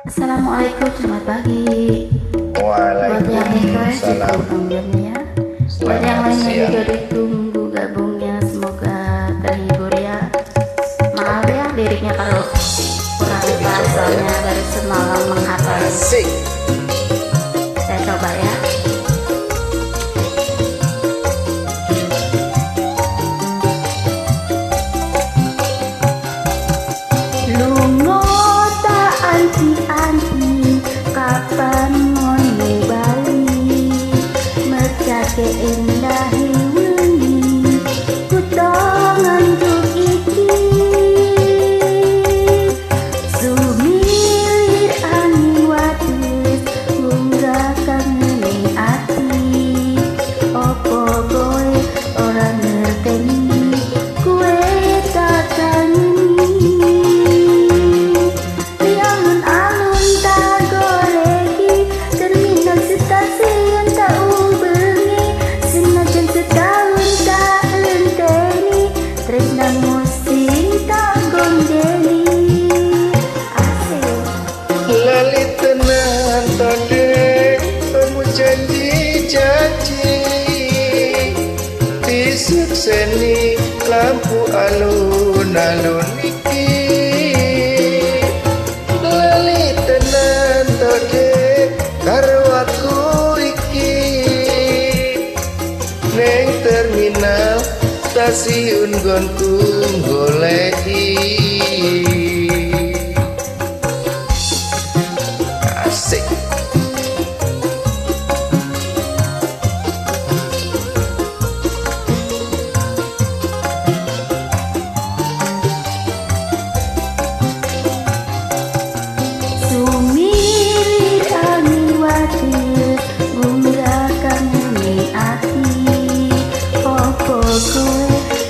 Assalamualaikum, selamat pagi. Buat yang request Waalaikumsalam. ditunggu ambilnya ya. Buat yang Selamat lainnya siang. juga ditunggu gabungnya, semoga terhibur ya. Maaf Oke, ya liriknya kalau kurang oke pas, dicoba ya. soalnya baru semalam menghafalnya. Asik. Saya coba ya. Lungo tak anti-anti, kapan ngono bali, mercake endahe wengi, kutha nganjuk iki. Sumilir angin wates, munggah kangene ati, opo kowe ora ngerteni, kowe tak kangeni. Di alun-alun tak goleki, terminal stasiun tak ubengi, senajan setahun tak enteni, tresnamu sing tak gondeli. Asik. Lali tenan tode, kamu janji-janji disekseni lampu alun-alun iki. Lali tenan tode karo aku iki, neng terminal stasiun nggonku goleki. Asik. Sumilir angin watir, munggah kangene ati, opo kowe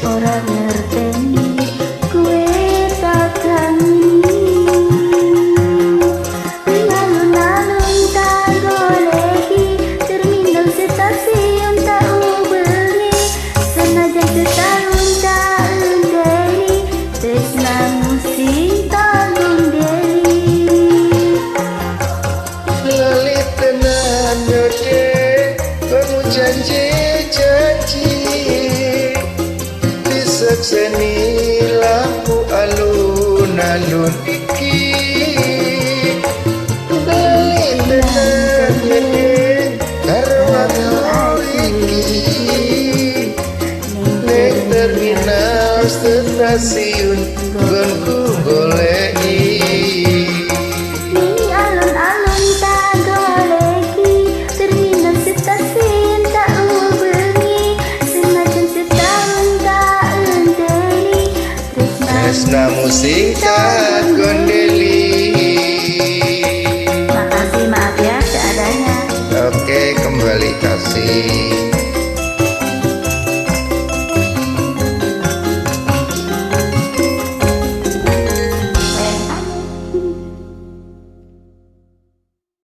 ora ngerteni, kowe tak kangeni. Alun-alun tak goleki, terminal stasiun tak ubengi, senajan setahun tak enteni, tresnamu sing tak gondeli. Lali tenan yo dek, kamu janji-janji disekseni lampu alun-alun iki. Lali tenan yo dek, karo aku iki, neng terminal stasiun nggonku goleki. Ning alun-alun tak goleki, terminal stasiun tak ubengi, senajan setahun tak enteni, Tresnamu tresnamu sing sing